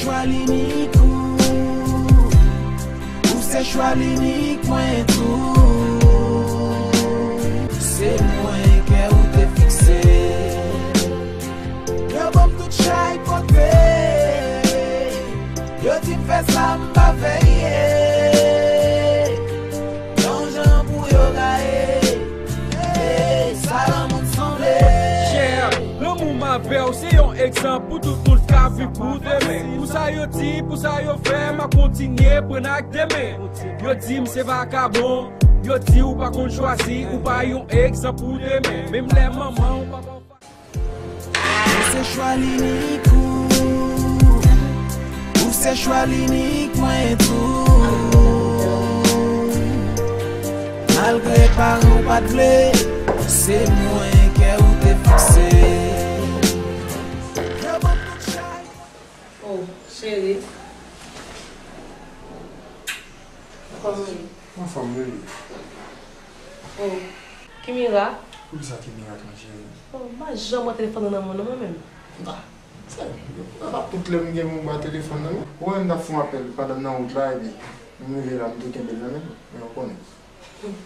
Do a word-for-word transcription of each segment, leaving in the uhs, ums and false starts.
Chwa l inik ou, ou se chwa l inik mwen tou. Se mwen kè ou te fikse. Yo ban m tout chay kote. Yo di m fè sa m pa fè ye. Yon jan pou yo gaye. Ey, sa lanmou t sanble. Yeah, lanmou m avè w se yon egzanp pou tout moun k ap viv pou demen. Pou sa yo di, pou sa yo fè, m ap kontinye pran ak de men. Yo di m se vakabon, yo di w pa konn chwazi, ou pa yon egzanp pou demen. Menm lè manman w pa ba w Ou se chwa l inik ou, ou se chwa l inik mwen tou. Malgre paran w pa t vle, se mwen kè ou te fikse. Yo ban m tout chay. Oh, cheri. Kòman w ye? Anfòm, wi. Oh, Kimira? Poukisa Kimira, cheri? Oh, m pa janm wè telefòn nan nan men w non, mwen menm. Ah, sa, se pa tout lè m gen pou m ba telefòn nan, non. Ou wè m t ap fè yon apèl pandan m nan wout la, epi m rive la, m tou kenbe l nan men m, men w konnen. Hmm.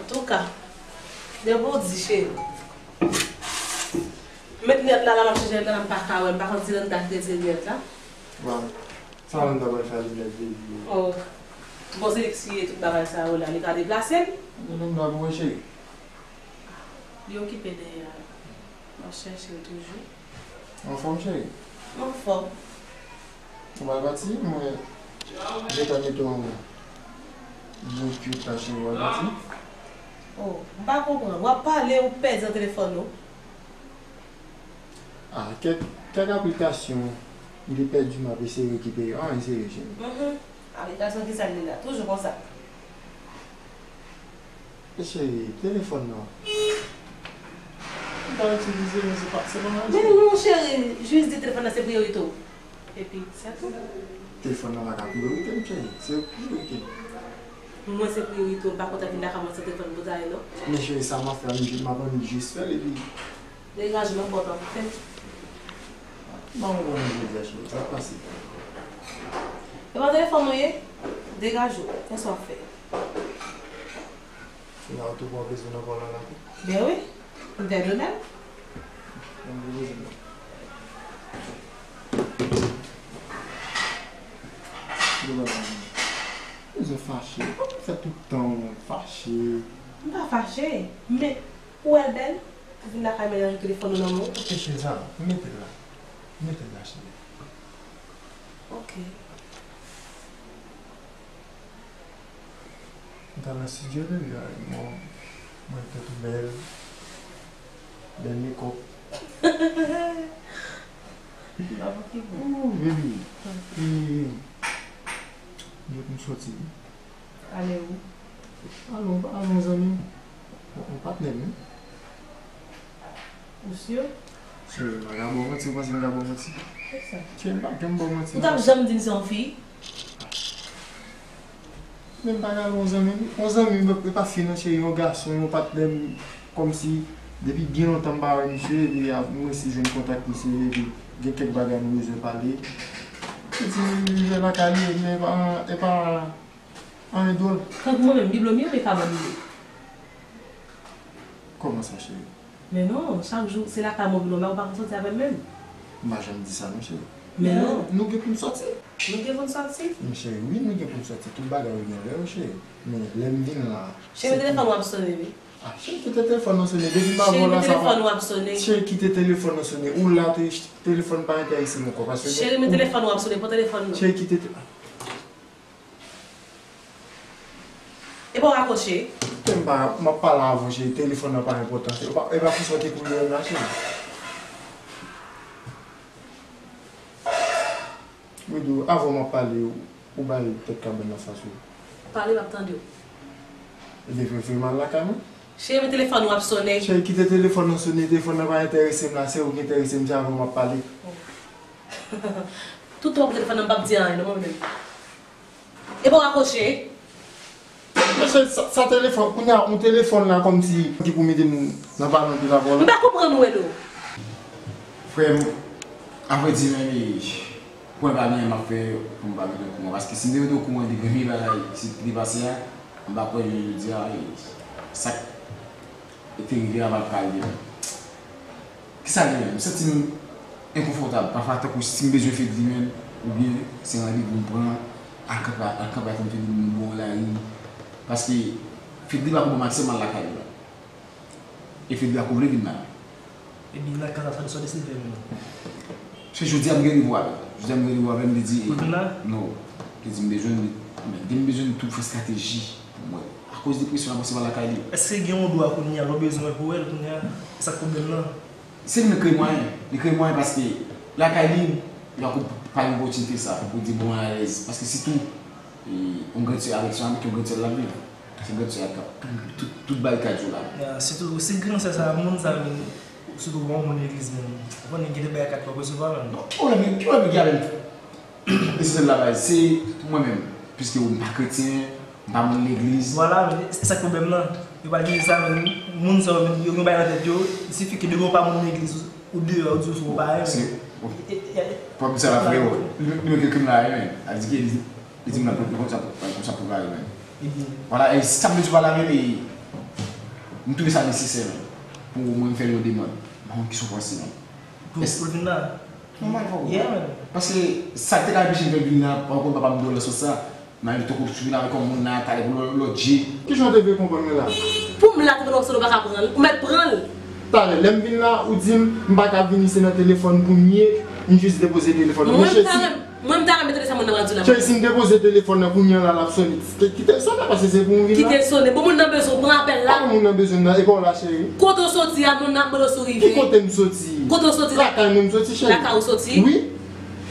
Antouka, depi w di, cheri. M met linèt la, la, m ap chèche linèt la, m pa ka wè, m pa konn si Landa ki retire linèt la. Bon. Sa Landa pral fè a li lè l vle li. Oh. Bon, se li ki siye tout bagay sa yo la. Li ka deplase l? Non, non, non, pou mwen, cheri. Li okipe dèyè a. M ap chèche l toujou. Anfòm, cheri? M anfòm. Ou pral pati? Mwen gentan mete yon boukwit la, cheri, w pral pati? Oh, m pa konprann. W ap pale, ou pèdi nan telefòn ou. Ah, kèk, kèk aplikasyon, m te pèdi, m ap eseye rekipere. Anyen serye, cheri. Mhm. Aplikasyon ki sa l ye la? Toujou konsa. E cheri, telefòn nan. M ka itilize, men se pa, se pa mache. Men non, cheri, jis di telefòn nan se priyorite w. Epi, se tou. Telefòn nan pa ka priyorite m, cheri. Se priyorite m. Mwen se priyorite w, m pa kontan vin lakay mwen san telefòn pou ta ye, non. Men cheri, sa m ap fè a, m ap annik jis fè l, epi Degaje, m ap ba w tan pou fè. Bon, bon, jodi a, cheri, sa pase. E pa telefòn ou ye? Degaje w, fè sa w ap fè. Kounye a ou tou pran plezi nan kò w la, la tou. Ben wi, m fè de menm. Bon, bon, bon. Bezwen fache. Ou fè tout tan w fache. M pa fache, men Ou wè l bèl? Pou vin lakay mwen nan telefòn ou nan men w? Ok, cheri, sa va. Mete l la. Mete l la, cheri. Ok. M t al nan estidyo, baby, a, mwen, mwen tèt ou bèl. Bèl makeup. Bravo, ki bon. Ooh, baby. Hmm. E, m soti. Ale ou? Ale yon, ale yon zanmi m. Yon, yon patnè m, wi. Ou si? Cheri, m pa ka ba w manti, ou panse m ka ba w manti? Kisa? Cheri, m pa janm ba w manti, non. Ou t ap janm di m se yon fi? Men m pa ka ale yon zanmi m, wi. Yon zanmi m, e pa fi non, cheri, yon gason, yon patnè m, kòmsi, depi byen lontan m pa wè misye, epi a, m resi jwenn kontak misye, epi gen kèk bagay nou bezwen pale. Li di li rive lakay li, men e pa, e pa, Anyen dwòl. Tankou mwen menm, bib lan m ye oubyen kabann m ye? Kòman sa, cheri? Men non, chak jou, se lakay mwen vin wè m, ou pa konn sòti avè m menm. M pa janm di sa non, cheri. Men non. Nou gen pou n sòti. Nou gen pou n sòti? Men cheri, wi, nou gen pou n sòti. Tout bagay yo gen lè yo, cheri. Men lè m vin la, cheri, se telefòn w ap sonnen, wi. Ah, cheri, kite telefòn nan sonnen. Depi m avè w la, sa pa. Cheri, telefòn w ap sonnen. Cheri, kite telefòn nan sonnen. Ou la, te-, telefòn pa enterese m ankò, paske. Cheri, men telefòn w ap sonnen, pran telefòn nan. Cheri, kite te-, E pa w rakwoche? Tande m pa, m ap pale avè w, cheri, telefòn nan pa enpòtan, cheri. E pa, e pa pou sa w te kouri wè m la, cheri. Mwen di w, avan m ap pale, ou, ou bay tèt kabann nan fas ou. Pale, m ap tande w. Ebyen, vre, vre, m al lakay mwen. Cheri, men telefòn ou ap sonnen. Cheri, kite telefòn nan sonnen, telefòn nan pa enterese m la, se ou ki enterese m, se avè w m ap pale. Tout tan w pran telefòn nan, m p ap di anyen, non, mwen menm. E pa w rakwoche? Mesye, sa, sa telefòn, kounye a, yon telefòn la kòmsi ki pou mete m nan pale anpil avè w la. M pa konprann ou, Elo. Frè m, apre di men, Kouman pa gen anyen m ap fè pou m pa mete w okouran? Paske si m te mete w okouran de premye bagay ki te pase a, m pa kwè jounen jodi a, e, sa k te rive a pa t ka rive ankò. Kisa l ye menm? M santi m enkonfòtab. Pafwa, tankou si m bezwen Fedly menm, oubyen se randevou m pran, al kanpe, al kanpe ak Fedly, m bon lari. Paske Fedly pa ko ban m aksè m al lakay li la. E Fedly pa ko vle vin la. Epi lakay la, sa, sa deside fè menm. Se jodi a m gen randevou avè l. Jodi a m gen randevou avè l, m te di, Pou vin la? Non. M te di m bezwen li. Men, m bezwen li tou pou fè estrateji pou mwen. Akoz depresyon an pase pa lakay li. Èske gen yon dwa kounye a, lè w bezwen pou wè l kounye a? Se sa k pwoblèm nan. Se li menm ki kreye mwayen. Li kreye mwayen paske lakay li, li pako pa gen opòtinite sa pou di bon alèz. Paske sitou, e, yon grandsè avèk sè, avèk yon grandsè l ap viv. Se grandsè a k ap tout, tout, tout barikad yo la. Ya, sitou, si grandsè sa, moun sa menm, sitou bon moun legliz menm. Ou konnen gen de barikad pou resevwa menm. Non, ki pwoblèm, ki pwoblèm ki gen avè m? E se sèl la baz, se mwen menm. Piske m pa kretyen, m pa moun legliz. Vwala, men se sa k pwoblèm nan. Yo pral di sa, men moun sa yo, yo gen bagay nan tèt yo, il sifi ke demen w pa moun legliz, ou deyò, yo di w se yon parèy. Se, e, e, e, fò m di sa la, freo. Li, li mete krim la, men. Al di ke li, li di m la, pou konsa, pou konsa, pou parèy, men. Ebyen. Vwala, e sa m vle di w la, men, e, m twouve sa nesesè, men. Pou mwen, m fè yon demann. M pa konn kisa w panse, men. Pou, pou l vin la? Nòmal, fò. Yeah, man. Paske sa te ka anpeche l vin la, ankò papa m dwòl nan sans sa. M a tankou sou vin avèk yon moun la, talè pou lòt, lòt je. Kijan w te vle konprann mwen la? Pou m la, telefòn nan sone, ou pa ka pran l. Ou mèt pran l. Talè, lè m vin la, ou di m, m pa ka vini, se nan telefòn pou m ye, m jis depoze telefòn nan. Mwen, mesye, m ta si renm-, mwen, m ta renmen tande sa moun nan pral di la. Cheri, si m depoze telefòn nan kounye a la, l ap sone. Kite l sone, paske se pou m vin la. Kite l sone. Bon, moun nan bezwen w, pran apèl la. Pa moun nan bezwen m nan, e pa w la, cheri. Kote w soti a, moun nan ap mande w si w rive. Ki kote m soti? Kote w soti la? Lakay mwen m soti, cheri. Lakay ou soti? Wi.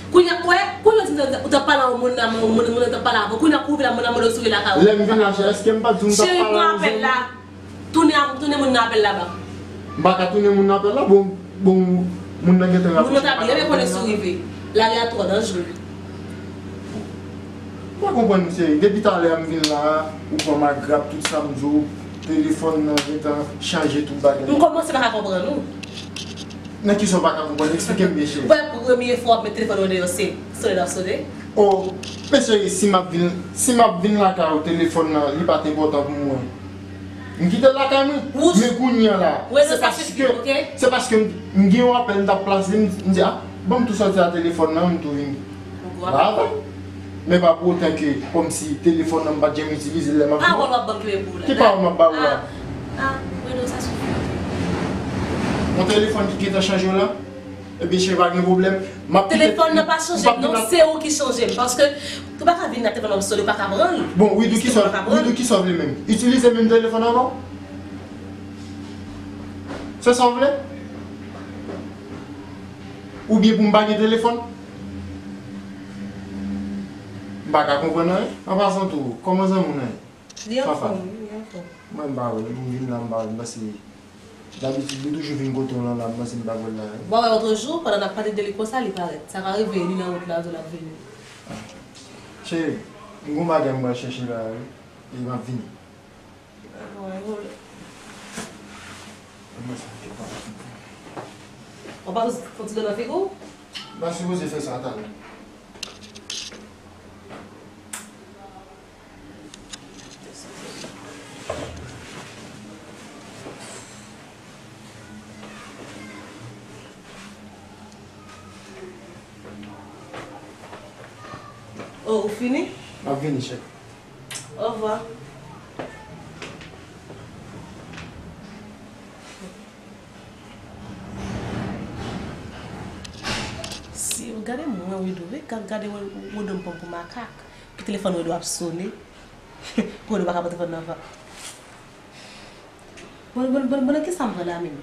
Kounye a, wè, kounye a, ou t ap pale a yon moun nan, moun, moun, moun nan t ap pale avè w. Kounye a, kou w vin la, moun nan mande w si w rive lakay ou. Lè m vin la, cheri, èske m pa t di w m t ap pale a yon moun? Cheri, pran apèl la. Tounen, tounen moun nan apèl la bak. M pa ka tounen moun nan apèl la, bon, bon, moun nan gentan rapwoche. Moun nan ta byen, men konnen si w rive. Lari a twò danjre. M pa konprann, cheri. Depi talè a m vin la, ou pran m ak grap, tout sa m di w, telefòn nan gentan chanje tout bagay. M kòmanse pa ka konprann ou. Nan kisa w pa ka konprann? Eksplike m byen, cheri. Wè, premye fwa w ap met telefòn ou deyò, se sone l ap sone? O, men cheri, si m ap vin, si m ap vin lakay ou, telefòn nan, li pa t enpòtan pou mwen. M kite l lakay mwen. Men kounye a la, se paske, se paske m, m gen yon apèl, m t ap plase, m, m di, a, ban m tou sòti a telefòn nan, m tou vin. Bravo. Men pa pou otan ke, kòmsi telefòn nan m pa t janm itilize lè m ap vini. Pawòl w ap ban m kenbe pou ou la. Ki pawòl m ap ba ou la? Ah, ah, Redo, sa sifi. Yon telefòn ki gentan chanje w la? Ebyen, cheri, pa gen pwoblèm. M ap kite. Telefòn nan pa chanje m, non, se ou ki chanje m. Paske, ou pa ka vin la telefòn nan sone, ou pa ka pran l. Bon, Widou, kisa w vle menm? Itilize menm telefòn ankò? Se sa w vle? Oubyen pou m pa gen telefòn? M pa ka konprann anyen. An pasan tou, kòman zanmi w nan ye? Li anfòm, wi, li anfòm. Mwen, m pa wè l. M vin la, m pa wè l. M panse, dabitid, li toujou vin kote w lan la, m panse m pa wè l la, wi. Bon, wè, lòt jou, pandan n ap pale de li konsa, li parèt. Sa ka rive, li nan wout la, di l ap vini. Cheri, m gon bagay m pral chèche la, wi. E m ap vini. Bon, e wole. Ou pa fon ti dlo nan figi w? M pa sipoze fè sa, talè. Oh, ou fini? M ap vini, cheri. Ovwa. Si, gade mwen, Widou, wi, gade, gade Widou m pran pou makak. Pi telefòn Widou ap sone. Widou pa ka pran telefòn nan ankò. Bon, bon, bon, bon, nan kisa m pran la menm?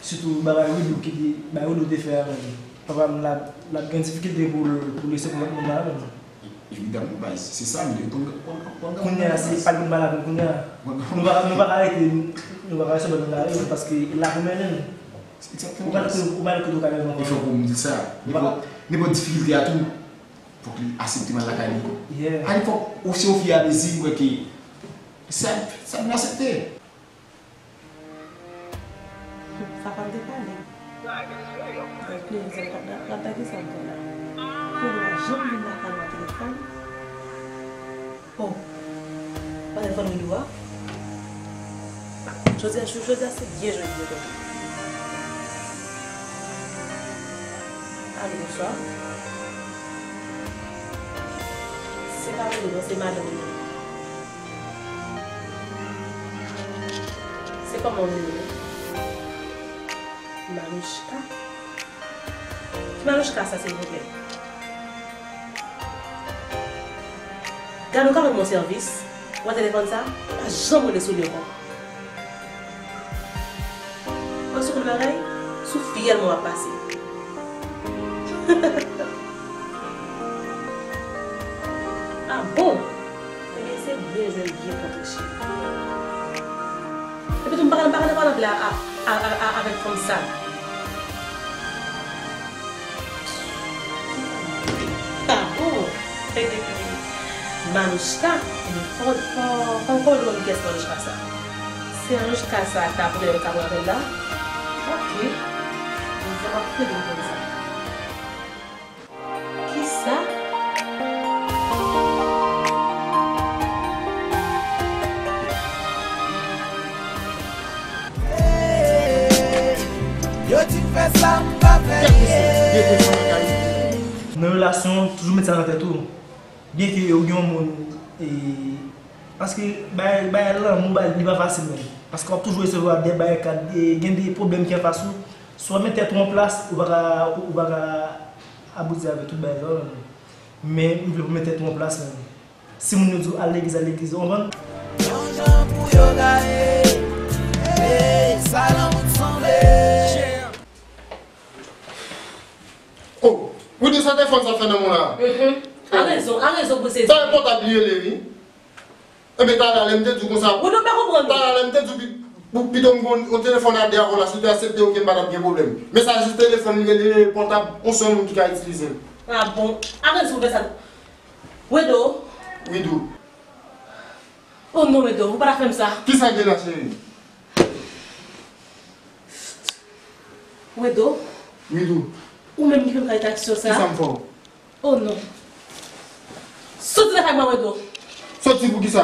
Sitou bagay Widou ki te, bagay Widou te fè a menm. Papa m la, l ap gen difikilte pou l, pou l resevwa lòt moun la menm. Evidaman, baz, se sa, men konn, konn, konn, konn. Kounye a, se pa l konn pale avè m kounye a. Nou pa, nou pa ka rete, nou pa ka resevwa l nan lari, paske l la pou mennen l. Ou pa nan kote, ou pa nan kote ou ka mennen l ankò. E fòk pou m di sa. Nenpòt, nenpòt difikilte a tou, fòk li aksepte m al lakay li. Yeah. A, li fòk, ou se yon fi a dezi, m kwè ke sa, sa vin aksepte. Sa pa m te pale. Mwen plezi, l ap, l ap bay kisa m fè la? Pou l pa janm vin lakay mwen telefòn. Oh, pa telefòn Widou a. Jodi a, jodi a se byen jodi yo tonton. Alo, bonswa. Se pa Widou non, se madanm li. Se kòman w rele? Manouchka? Ki Manouchka sa, silvouplè? Gade, ou ka rann mwen sèvis? Ou wè telefòn sa? Pa janm rele sou li ankò. Ou wè sou kout bagay? Sou fyèl mwen w ap pase. Ah bon? Ebyen, se byen jwenn, byen kontre, cheri. Epi tou, m pa ka, m pa ka nan pale anglè a, a, a, a, avèk fanm sa. Ah bon? Manouchka? Ebyen, fò, fò, fò, fò w di m kiyès Manouchka sa. Se Manouchka sa k ap rele, k ap rapèl la? Ok. Mwen vrèman fou de konn sa. Kisa? Yo di m fè sa m pa fè. Nan relasyon, toujou met sa nan tèt ou. Byen ke ou gen yon moun, e, paske bay, bay lanmou, bay, li pa fasil menm. Paske w ap toujou resevwa de bagay k ap, e, gen de pwoblèm ki anfas ou. Si w pa met tèt ou an plas, ou pa ka, ou pa ka abouti avèk tout bagay sa yo. Men, m vle pou w met tèt ou an plas menm. Si moun yo di w al legliz, al legliz, ou konprann? Yon jan pou yo gaye, ey, sa lanmou t sanble. Oh, Widou, sa telefòn sa fè nan men w la? Mhm. A rezon, a rezon pou sezi. Sa e pòtab li rele, wi. Enben, talè a, lè m te di w konsa. Widou, m pa konprann. Talè a, lè m te di w pi-, pou pito m gon yon telefòn a de avè w la, si w te aksepte, ok, m pa t ap gen pwoblèm. Men sa jis telefòn li rele, rele pòtab, yon sèl moun ki ka itilize l. Ah bon? A rezon pou fè sa. Wedo. Widou. Oh non, Wedo, ou pa ta fè m sa. Kisa k gen la, cheri? Wedo. Widou. Ou menm ki fè m kalite aksyon sa? Kisa m fè w? Oh non. Soti lakay mwen, Wedo. Soti pou kisa?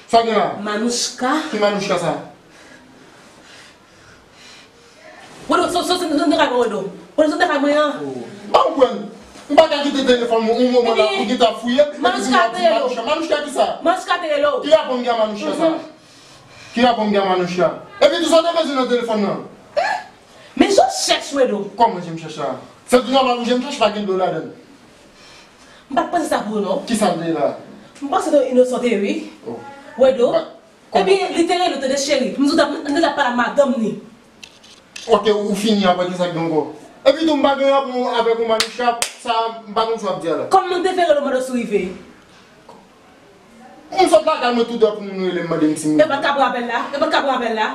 Sa gen la? Manouchka. Ki Manouchka sa? Wedo, so, so, so, nan, nan kay mwen, Wedo. Wedo, sot nan kay mwen an. Oh. M pa konprann. M pa ka kite telefòn mwen yon moman la pou gen ta fouye l, epi pou y ap di Manouchka. Manouchka kisa? Manouchka te rele w. Ki rapò m gen a Manouchka sa? Mhm. Ki rapò m gen a Manouchka? Epi tou sa w te bezwen nan telefòn nan? Men jan w chèch, Wedo. Kòman jan m chèch la? Se tou nòmal pou jan m chèch pa gen dlo ladan l. M pa t panse sa pou ou non. Kisa l te ye la? M panse se yon inosan te ye wi. Oh. Wedo. Epi li te rele w tande cheri. M di w t ap, m te t ap pale ak madanm ni. Ok, ou fini apre kisa k gen ankò? Epi tou m pa gen rapò avèk ou Manouchka, sa m pa konn sa w ap di a la. Kòman te fè rele w mande w si w rive? M sot lakay mwen toudwat pou moun rele m mande m si m rive. Yo pa t ka pran apèl la? Yo pa t ka pran apèl la?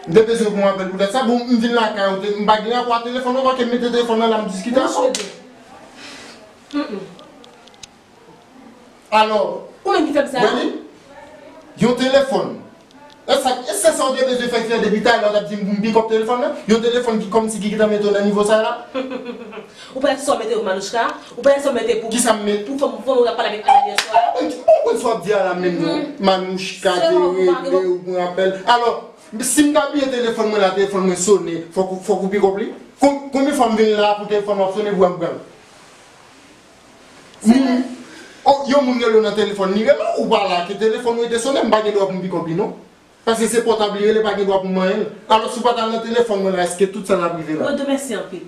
M te bezwen pran apèl poutèt sa, bon, m vin lakay ou, te, m pa gen rapò a telefòn ankò, ke m mete telefòn nan la, m diskite avè w. Mm, mm. Alò, ou menm ki fè m sa? Wè li? Yon telefòn. E sa, e se sa w te bezwen fè, fè depi talè, w t ap di m pou m pikòp telefòn nan? Yon telefòn ki kòmsi ki gentan mete w nan nivo sa la? Ou pa wè sa w mete pou Manouchka? Ou pa wè sa w mete pou, kisa m met? Pou fanm, fanm ou t ap pale avèk Anèl yè swa? Bon, bon, bon, sa w ap di a la menm non. Manouchka te rele ou pou rapèl. Alò, si m ta bliye telefòn mwen la, telefòn mwen sonnen, fòk ou, fòk ou pikòp li? Kon-, konbyen fwa m vin la pou telefòn w ap sonnen pou w ap pran l? Moun, oh, yon moun rele w nan telefòn, li rele w, ou pa la, ke telefòn ou rete sonnen, m pa gen dwa pou m pikòp li non. Paske se pòtab li rele, pa gen dwa pou m manyen l. Alò, si w pa t al nan telefòn mwen la, èske tout sa t ap rive la? Wedo, mèsi anpil.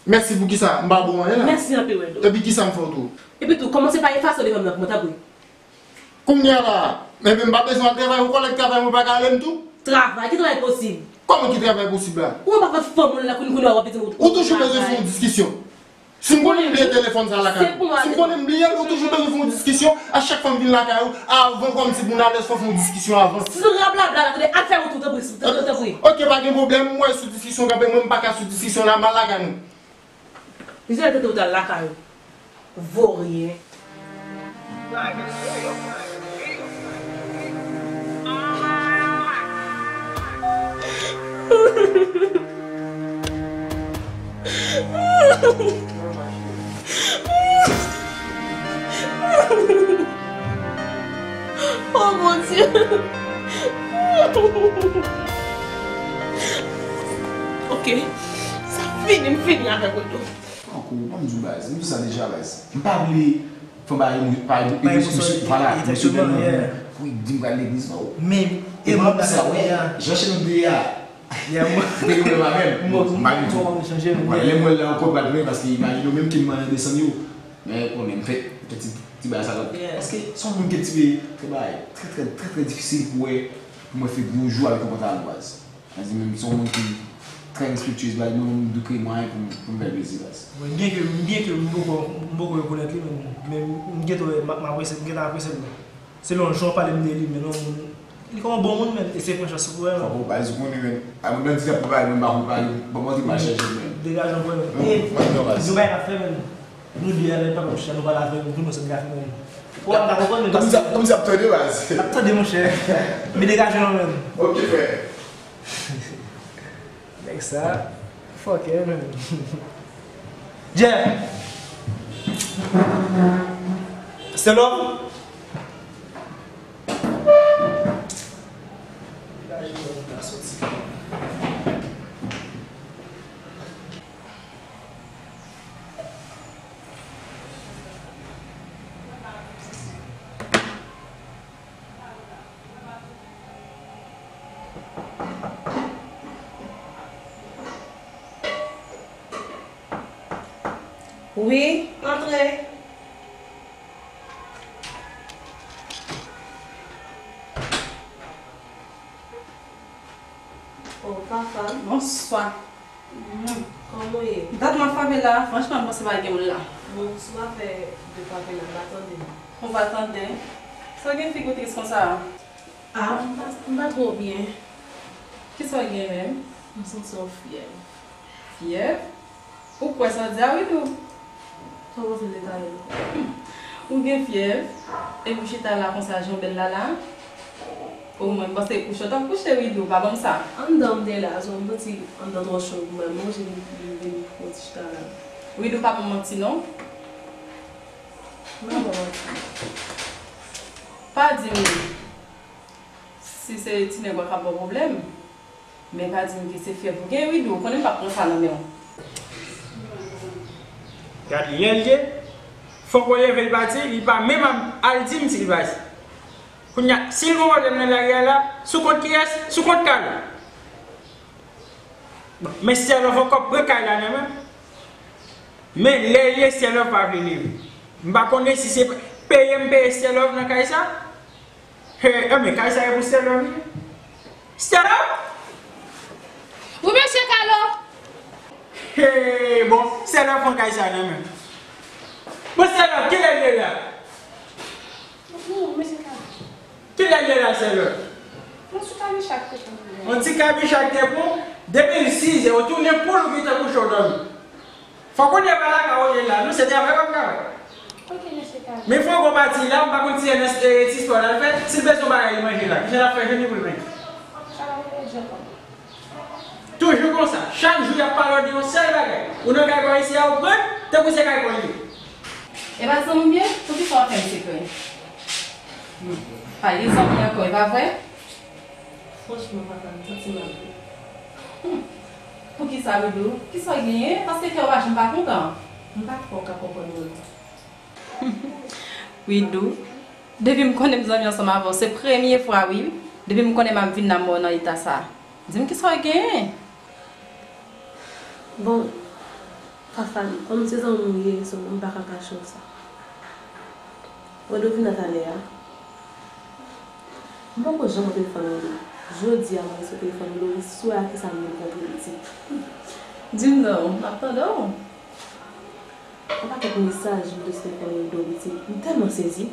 Mèsi pou kisa? M pa ba w anyen la. Mèsi anpil, Wedo. Epi kisa m fè w tou? Epi tou, kòmanse pa efase telefòn nan pou mwen, tanpri. Kounye a la, enben m pa bezwen al travay, yon kòlèg travay mwen pa ka rele m tou? Travay? Ki travay posib? Kòman ki travay posib la? Ou pa fè fanm ou la kounye a w ap di m ou travay. Ou toujou bezwen fè yon diskisyon. Si m konnen m bliye telefòn sa lakay ou, si m konnen m bliye l, ou toujou bezwen fè yon diskisyon. A chak fwa m vin lakay ou, avan kòmsi pou n alèz, fò fè yon diskisyon avan. Si se rablabla la, kote al fè wout ou, tanpri, tanpri, tanpri. Ok, pa gen pwoblèm, m wè sou diskisyon kanpe, mwen m pa ka sou diskisyon la, m al lakay nou. Li se tete ou t al lakay ou. Voryen. Oh mon Dieu. Ok. Sa fini, m fini avèk ou tou. Tankou, ban m di w baz, m di w sa deja baz. M pa vle fè yon bagay emo-, pa emo-, Bay emosyon, emosyon, vwala, emosyon, egzakteman, yeah. Pou di m pral legliz, non. Men, e mwen sa, wè, jan Shelom te ye a. Yeah, mwen. M te gen pwoblèm avè l. Mwen, m pa gen tou. Mwen, lè m wè l la ankò, m pral plonje, paske imajine w menm ke m manyen desann yo. Men, konnen m fè, fè ti, ti bagay sa la. Yeah. Paske se yon moun ki ti pe fè bagay trè, trè, trè, trè difisil pou wè, pou mwen fè gwo jou avèk yon pantalon baz. Sa di menm, se yon moun ki trè respektyez, baz, mwen, mwen dwe kreye mwayen pou m, pou m fè l plezi, baz. Mwen, byen ke, byen ke m poko, m poko rekonèt li, men, men m gentan wè, m, m apresye, m gentan apresye l, men. Selon jan w pale m de li, men non, moun, li kòm yon bon moun, men, e se pran chans pou wè, men. Fòk ou baz, ou konnen, men. A, moun nan di l ap pale, men m pa konn pale, ban m antre m al chèche l, men. Degaje w, men. Non, e, non, baz. Yon bagay n ap fè, men. Nou di, ale, pa konn chita, nou pale avè l, nou di nou sa n ka fè, men. Ou pa konprann, men. Kòmsi, kòmsi ap tande, baz. N ap tande, monchè. Men degaje nou, men. Ok, frè. Nèg sa, fòkè, men. Jeff! Stelo? Wi, antre. Oh, Fafa. Bonswa. Mhm. Kòman w ye? Dat m ap frape la, franchman, m panse pa gen moun la. Bon, si w pa fè de frape la, m pa tande. Ou pa tande? Sa w gen figi w tris konsa a? Ah, m pa, m pa twò byen. Kisa w gen menm? M santi yon fyèv. Fyèv? Ou kwè sa w di a, Widou? Sa w panse de sa yo? Ou gen fyèv, epi w chita la konsa, jan w bèl la la? O mwen, m panse kouche w t ap kouche, Widou, pa ban m sa. Anndan m te la, so m santi anndan twò cho pou mwen, m oblije vin, vin, vin fè yon ti chita la. Widou, pa ban m manti non. M pa ba w manti. Pa di m si se ti nèg w k ap ba w pwoblèm. Men pa di m ke se fyèv ou gen, Widou, ou konnen m p ap pran sa nan men w. Gad lè l ye, fòk ou leve l pati, li pa menm al di m si l pati. Kounye a, si l gen pwoblèm nan lari a la, sou kont kiyès? Sou kont Kalo. Bon, men Stella ankò pran kay la nan men m. Men lè l ye, Stella pa vle leve. M pa konnen si se peye m peye Stella nan kay sa. Hey, anben, kay sa e pou Stella, wi. Stella? Wi, mesye Kalo. Hey, bon, Stella pran kay sa nan men. Bon, Stella, kilè l ye la? Wi, mesye Kalo. Kilè l ye la, Stella? Yon ti kabicha k te pou mwen. Yon ti kabicha k te pou? Depi l sizè, ou tounen poul ou gentan kouche w dòmi. Fòk ou leve lakay ou ye la, nou se travay w ap travay. Ok, mesye Kalo. Men fò gwo pati la, m pa konn si Ernest, eh, ti istwa l al fè, si l bezwen yon bagay li manje la, kijan l ap fè jwenn li pou l manje? Toujou konsa, chak jou y ap pale w de yon sèl bagay. Ou nan kay pa w isi a, ou pran, tankou se kay pa w li ye. E pa zanmi m ye, poukisa w ap fè m sekrè? Hmm. Pa gen zanmi ankò, e pa vre? Franchman, papa, m santi mal wi. Hmm. Poukisa, Widou? Kisa w genyen? Paske kè w pa janm pa kontan. M pa kwè w ka konprann mwen non. Widou, depi m konnen m zanmi ansanm avè w, se premye fwa wi, depi m konnen m ap vin la m wè w nan eta sa. Di m kisa w genyen? Bon, Fafane, kòm se zanmi w ye, so m pa ka kache w sa. Wè Dovina talè a, m poko janm wè telefòn Widou. Jodi a m wè l sou telefòn Loris, sou a kisa m vin kontre l di. Di m non, m ap tande w. Yon pakèt mesaj m te sou telefòn Widou, Witi. M tèlman sezi.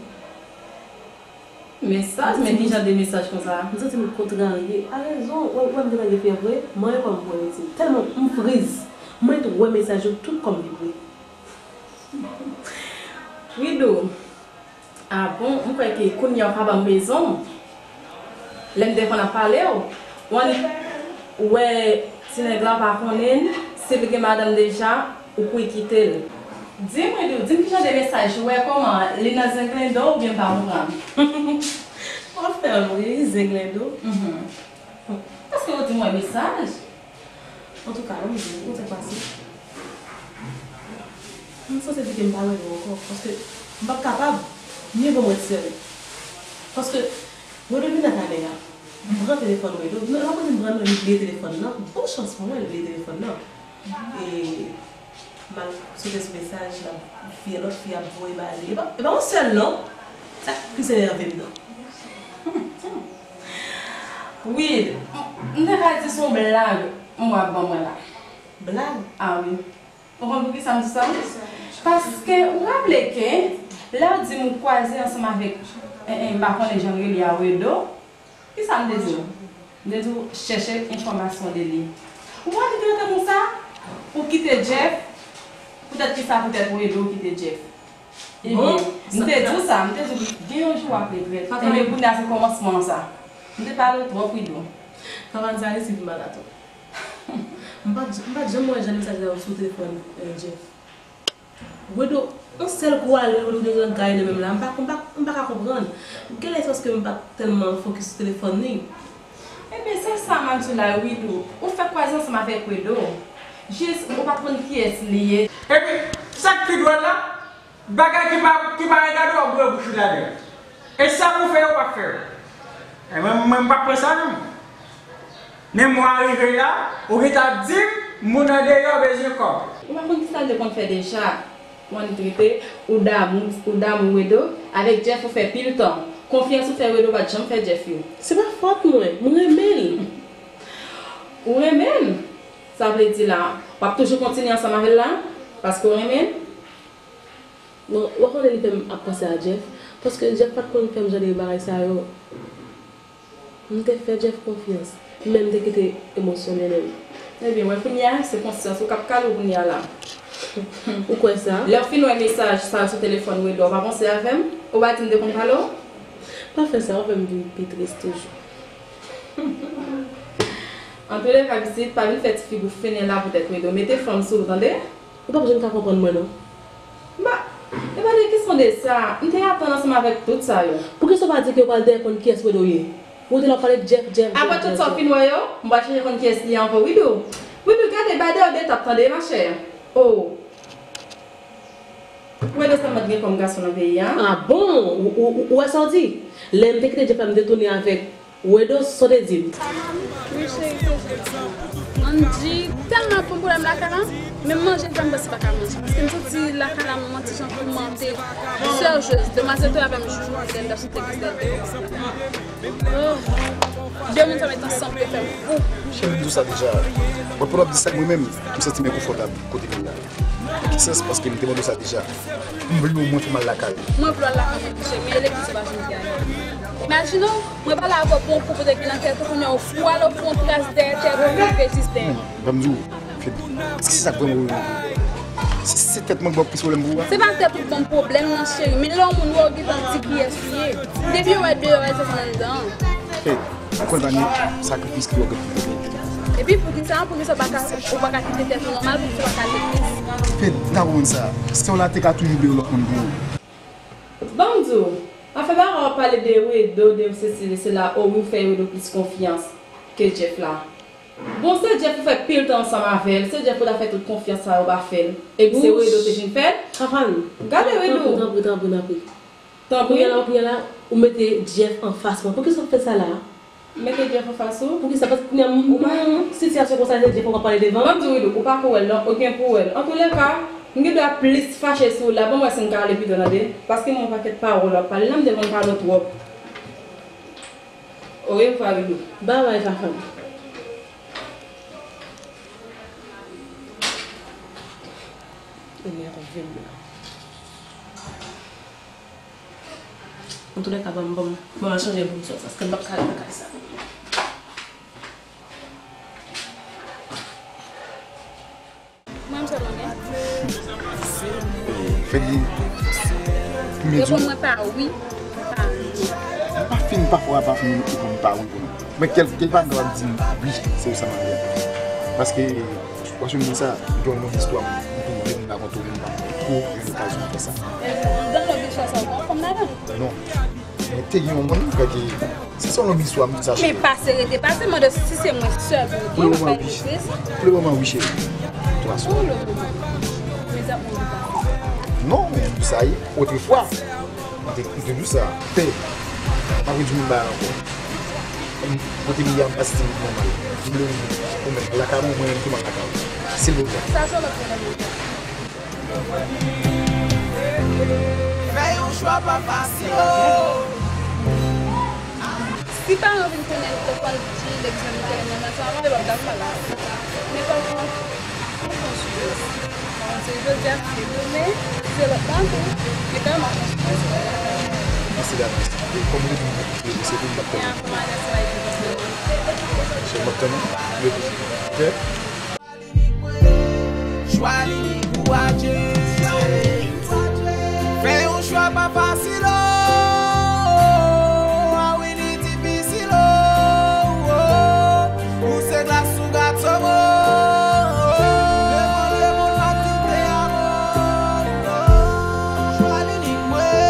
Mesaj? Men ki jan de mesaj konsa? M santi m kontrarye. A rezon, wè, wè m gentan gen fyèv vre, manyen kò m pou Witi. Tèlman m friz. Mwen tou wè mesaj yo, tout kò m vibre. Widou. Ah bon, m kwè ke kounye a w pa ban m rezon. Lè m te konn ap pale w, w annik wè Si nèg la pa konnen, si l gen madanm deja, ou kwè kite l. Di m, Widou, di m kijan de mesaj ou wè, kòman, li nan zenglendo oubyen l pa konprann? W ap fè m ri, zenglendo. Mhm. Èske ou di m wè mesaj? Antouka, ban m di w, ou te pase. M sanse di ke m pa wè nou ankò, paske m p ap kapab. Mye vo m ret sere. Paske Wedo vin nan kay nèg la. M pran telefòn Wedo. Non, l ap di m pran non, li bliye telefòn nan. Bon chans pou mwen, li bliye telefòn nan. E m al sote sou mesaj, l ap, fi, lòt fi ap voye ba li. E pa, e pa yon sèl non. Sa k plis enève m nan. Wid, m te ka di se yon blag m wè ap ban mwen la. Blag? A wi. Ou konn poukisa m di sa? Paske ou raple ke lè w di m ou kwaze ansanm avèk, en, en, m pa konnen jan l rele a, Wedo. Kisa m te di w? M te di w chèche enfòmasyon de li. Ou pa vin rete konsa? Ou kite Jeff? Poutèt kisa poutèt Wedo kite Jeff? Ebyen, m te di w sa, m te di w gen yon jou w ap regrèt. Ebyen, kounye a se kòmansman an sa. M te pale w twòp, Wido. Kavann sa resi vin mal atò. M pa t, m pa t janm wè jan mesaj sa yo sou telefòn, eh, Jeff. Wedo, yon sèl kou al, Wedo gen yon gay nan men l la. M pa, m pa, m pa ka konprann. Genlè se paske m pa t tèlman fokis sou telefòn li. Ebyen, se sa m ap di w la, Wido. Ou fèk kwaze ansanm avèk Wedo. Jis, ou pa t konn kiyès li ye. Epi, sa k pi dwòl la, bagay ki pa, ki pa regade w, w ap boure bouch ou ladan. E sa pou fè yo, w ap fè yo. E mwen, mwen, m p ap pran sa non. Men mwa rive la, ou gentan ap di m, moun andeyò bezwen kòb. Ou pa konn kisa l te konn fè deja. Ou annik rete, ou damou, ou damou Wedo, avèk Jeff ou fè pil tan. Konfyans ou fè Wedo pa t janm fè Jeff yo. Se pa fòt mwen, m renmen l. Ou renmen l? Sa vle di la, w ap toujou kontinye ansanm avè l la, paske w renmen l? Bon, w konnen li fè m ap panse a Jeff, paske Jeff pa t konn fè m jan de bagay sa yo. M te fè Jeff konfyans, men m te kite emosyon mennen m. Ebyen, wè kounye a, se konsyans ou k ap kale w kounye a la. Ou kwè sa? Lè w fin wè mesaj sa sou telefòn Wedo, w pa panse avè m? Ou pa di m te konn pale w? Pa fè sa, w ap fè m vin pi tris toujou. Antoulèka, pitit, pa vin fè ti figi w fennen la poutèt Wedo. Mete fòm sou ou, tande? Ou p ap janm ka konprann mwen, non. Ba, e pa de kesyon de sa. M te atann ansanm avèk tout sa yo. Poukisa w pa di ke w pral dèyè konn kiyès Wedo ye? Ou rete la w ap pale Jeff, Jeff, Jeff. Apre tout sa w fin wè yo, m pral chèche konn kiyès li ye ankò, Widou. Widou, gade, bay dèyè w de tap, tande, machè. Oh. Wedo sèlman t gen kòm gason nan peyi a. Ah bon? Ou, ou, ou, ou wè sa w di? Lè m te kite Jeff la, m te tounen avèk Wedo, sa w te di m? Wi, cheri, se jodi a. Andy tèlman ap pran pwoblèm lakay la, menm manje l fè m panse pa ka manje. Paske m santi lakay la, manman ti jan toumante. Sè Jez, demwazèl te avè m jou, Glenda sou te Glenda. Oh, de moun sa met ansanm pou fè m fou. Cheri, m di w sa deja. Mwen, pandan w ap di sa, mwen menm, m santi m enkonfòtab kote m ye a. Ki sans paske m te mande w sa deja. M vle w mwen fè m al lakay. Mwen vle w al lakay mwen, monchè, men legliz ou pa janm te ale. Imajine w, mwen pale avè w pou yon kou pou te gen nan tèt ou, kounye a ou pwale ou pran tras dèyè tèt ou, rive jis dèyè. Ban m di w, Fed, èske se sa k vrèman pwoblèm ou? Se, se tèt mwen k ba w plis pwoblèm pou ou a? Se pa tèt ou k ban m pwoblèm nan, cheri, men lè yon moun wè w gentan di kiyès ou ye. Depi yo wè deyò a, se sa anndan an. Fed, ou konn pa ni sakrifis ki yo gen pou yo. Epi poukisa, poukisa w pa ka, ou pa ka kite tèt ou nòmal, poukisa w pa ka legliz? Fed, m ta konprann sa. Sè w la te ka toujou de yon lòt moun pou ou. Ban m di w, afè bagay w ap pale de Wedo, de sesi, de sela, o wi, ou fè Wedo plis konfyans ke Jeff la. Bon, se Jeff ou fè pil tan ansanm avè l, se Jeff ou ta fè tout konfyans sa yo pa fè l. Epi se Wedo te vin fè l. Kavann. Gade Wedo. Tanpri, tanpri, tanpri. Tanpri. Kounye a la, kounye a la, ou mete Jeff anfas mwen. Poukisa w fè sa la? Mete Jeff anfas ou? Poukisa? Paske kounye a, m, m, sitiyasyon konsa, se Jeff ou pral pale devan. Ban m di w, Widou, ou pa ko wè l non, ou gen pou wè l. Antoulèka, m gen dwa plis fache sou w la. Ban m wè si m ka ale pito, tande. Paske m wè yon pakèt pawòl w ap pale la, m te konn pale w twòp. Orevwa, Widou. Babay, Fafan. Enève m la. Antoulèka, ban m, ban m, ban m al chanje pou m sot, paske m p ap ka ret nan kay sa. Mwen, m sèlman gen. Fedi, pou m di w. Reponn mwen pa wi, pa non. M pa fin, pafwa, pa fin reponn pa wi pou nou. Men kèl, kèl pa m kapab di m wi, se ou sa m ap di. Paske, w ap jwenn moun sa, m gen yon long istwa, m, m toujou vle m rakonte w, men m pa ko gen lokazyon fè sa. Nan long istwa sa, ou pran fanm ladan? Non. Men te gen yon moun, m kwè ke, se, se yon long istwa, m di sa, cheri. Men pase rete pase, mande si se mwen sèl pou rete, m pa regrete sa. Pou le moman, wi, cheri. Twa sou. Pou le moman. Men sa pou pase. Non, men sa ye, otrefwa. M te, m te di w sa. Pè, m ap redi menm bagay ankò. M, kote m ye a, m pa santi m nòmal. M vle ou menm lakay mwen, mwen menm tou m al lakay ou. Silvouplè. Sa se lòt pwoblèm. Fè yon chwa pa fasil, oh. Si paran vin konnen lè w pral di egzamen tèlman nan sa, se lòt dam pa la. Men pa pran, pa pran sou yo. Se jodi a, se demen, se lòt la tou. Men kanmenm, pa pran sou yo. Mèsi, Davis. Kòm ou te di m, se pou m bat tèlman. Se m ap tann ou. Ok? Chwa li ni kouraje. Fè yon chwa pa fasil, oh. Ah wi, li difisil, oh, oh. Pouse glas sou gato, oh, oh. Devan lemonn m ap kite amò, oh. Chwa li ni mwen.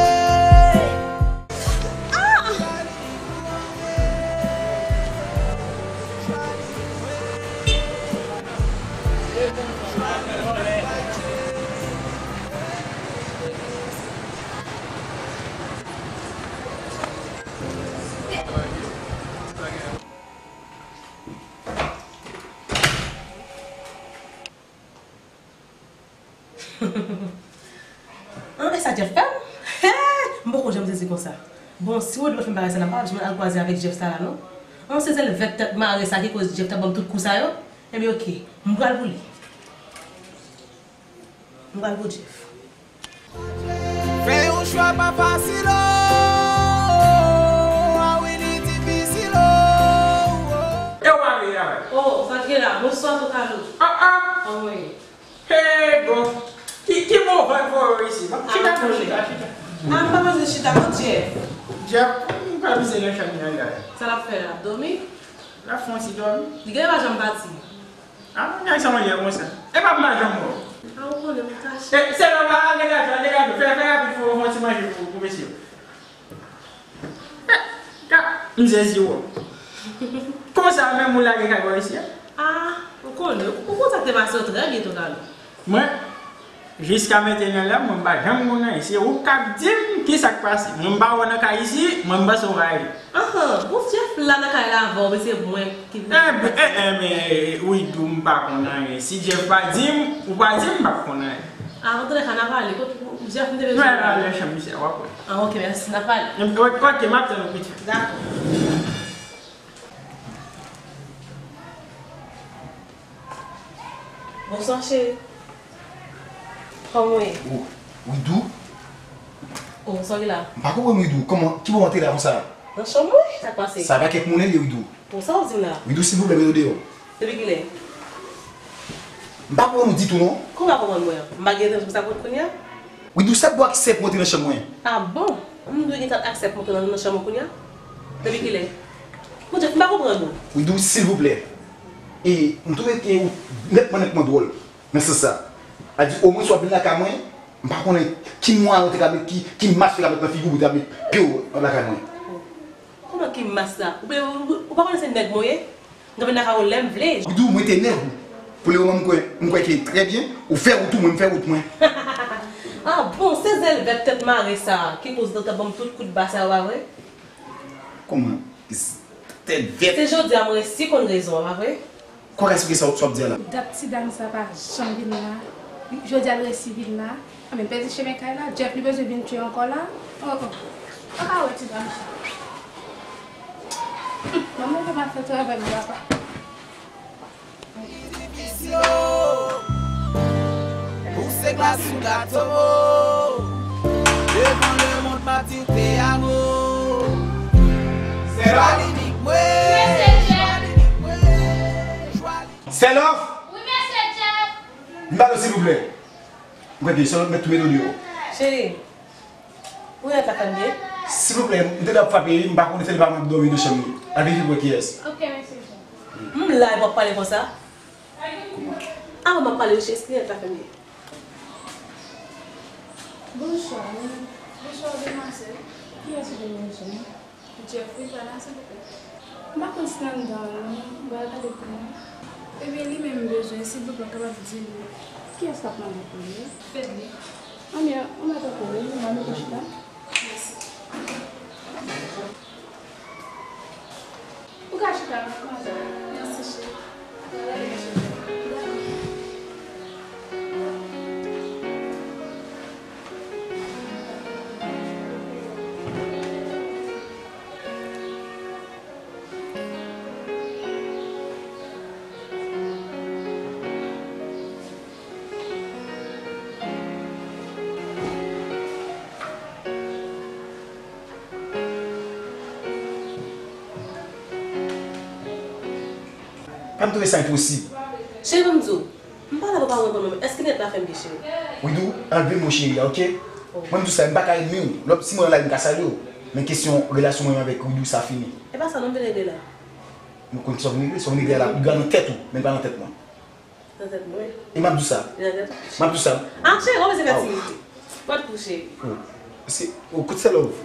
An, e sa Jeff fè m? M poko janm sezi konsa. Bon, si Rodrigue fè m bagay sa la, m pa janm al kwaze avèk Jeff sa la, non. An, se zèl vèt tèt mare sa ki koz Jeff t ap ban m tout kou sa yo? Ebyen, oke, m pral pou li. M pral pou Jeff. Fè yon chwa pa fasil, oh. Ah wi, li difisil, oh, oh. E w mari a? Oh, sa k gen la? Bonswa, Tokalo. Ah, ah. Anmwey. Hey, bon. Ki, ki mouvman voye w isi? Bon, chita, chita, chita. Ah, m pa bezwen chita, non, Jeff. Jeff, m pa bezwen nan chanm nan la. Sa l ap fè la? Ap dòmi? L ap fè yon ti dòmi. Li gen pa janm pati. Ah, nèg sa manje konsa. E pa m pa janm wè w. Ah, ou konnen m kache. E, se lè w pa degaje, degaje. Fè, fè rapid, fò, fò ti manje pou, pou mesye yo. Ka, m sezi w. Konsa menm ou lage kay bò isi a? Ah, ou konnen, ou konn sa k te pase yo trè byen, Tokalo. Mwen, jiska mentnan la, mwen m pa janm konn anyen. Se ou k ap di m kisa k pase. Mwen m pa wè w nan kay isi, mwen m panse w rayi. Ahan, bon, Jeff la nan kay la avan w, men se mwen ki vin. Enben, enben, Widoo, m pa konn anyen. Si Jeff pa di m, ou pa di m, m p ap konn anyen. Ah, antoulèka, n a pale. Kot, Jeff, m te bezwen pale. Mwen al nan chanm misye a, w ap wè. Ah, ok, mèsi, n a pale. Ok, ok, m ap tann ou pitit. Dakò. Bonswa, cheri. Kòman w ye? Oh, Widoo? Oh, sa w gen la? M pa konprann, Widoo. Kòman, ki bò w antre la konsa? Nan chanm mwen, sa k pase? Sa pa kèk moun li ye, Widoo. Bon, sa w di m la? Widoo, silvouplè, mete w deyò. Depi kilè? M pa konprann ou ditou, non. Kòman w pa konprann mwen? M pa gen tan pou sa pou kounye a? Widoo, sa k ba w aksè pou antre nan chanm mwen? Ah bon? M dwe gen tan aksè pou antre nan, nan chanm mwen kounye a? Depi kilè? Mon Dieu, m pa konprann ou. Widoo, silvouplè. E m twouve ke ou nètman, nètman dwòl nan sans sa. A di, omwen si w ap vin lakay mwen, m pa konnen ki mwa ou te ka met, ki, ki mas ou te ka met nan figi w pou w te ka met pye w lakay mwen. Kòman ki mas la? Ou, ou, ou pa konnen se nèg mwen ye? M ka vin lakay ou lè m vle. Widoo, mwen te nèg ou. Pou le moman, m kwè, m kwè ke trè byen, ou fè wout ou, mwen m fè wout mwen. Ah bon, se zèl vèt tèt mare sa ki koz ou t ap ban m tout kout ba sa yo, pa vre? Kòman? Tèt vèt. Se jodi a m resi konn rezon an, pa vre? Kwa ka esplike sa w ap di a la? Dat ti dam sa pa janm vin la. Jodi a l resi vin la. Anben, pèdi chemen kay la. Jeff, li bezwen vin tchwe ankò la. Oh, oh. Ou pa ka wè ti dam sa. Humm, manman, ou pa fè travay mwen, papa. Pouse glas sou gato. Devan lemonn m ap di w te amo. Chwa li ni mwen. Chwa li ni mwen. Chwa li. Sè Love! Wi, mesye Jeff! M pale w, silvouplè. M kwè ke Sè Love mèt tou mete w deyò. Cheri, ou wè sa k ap fè m byen? Silvouplè, m tande l ap frape, m pa konnen se li pa mwen k dòmi nan chanm li. Al verifye pou wè kiyès. Ok, mesye Jeff. M la epi w ap pale konsa? Avan m ap pale, cheri, èske linèt la fè m byen? Bonswa, wi. Bonswa, demwazèl. Kiyès ou te bezwen? Jeffrey, pa la, silvouplè. M pa konn si l anndan an, non. M pral gade pou mwen. Ebyen, li menm m bezwen, silvouplè, w kapab di l. Kiyès k ap mande pou li? Fedly. Anben, ou mèt antre, wi, m a mete chita. Mèsi. Ou ka chita, madanm. Mèsi, cheri. Pa m twouve sa enposib. Cheri, ban m di w. M pale avè w pa mwen konn mwen, èske linèt la fè m byen, cheri? Widou, anlve mo cheri a, oke? Oh. Mwen m di w sa, m pa ka renmen w. Lòt, si mwen anlay, m ka salye w. Men kesyon relasyon mwen menm avèk Widou, sa fini. E pa sa non m vin regle la. Mwen konn sa w vin regle, sa w vin regle a la, li nan tèt ou, men l pa nan tèt mwen. Nan tèt mwen. E m ap di w sa. Li nan tèt ou. M ap di w sa. Ah, cheri, w ap fè aktivite. Pòt pou cheri. Oh. Se, oh, kout se love.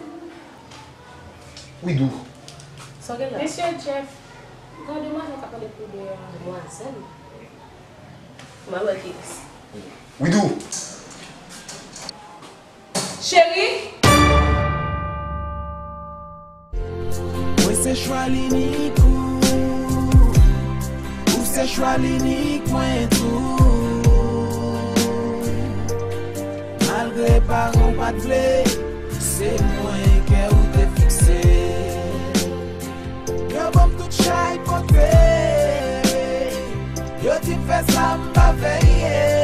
Widou. Sa w gen la? Mesye Jeff, gen yon demwazèl k ap pale pou de a. Demwazèl? M a wè kiyès. Widou. Cheri. Mwen se chwa linik ou. Ou se chwa linik mwen tou. Malgre paran w pa t vle, se mwen kè ou te fikse. Yo ban m tout chay pote. Yo di m fè sa m pa veye.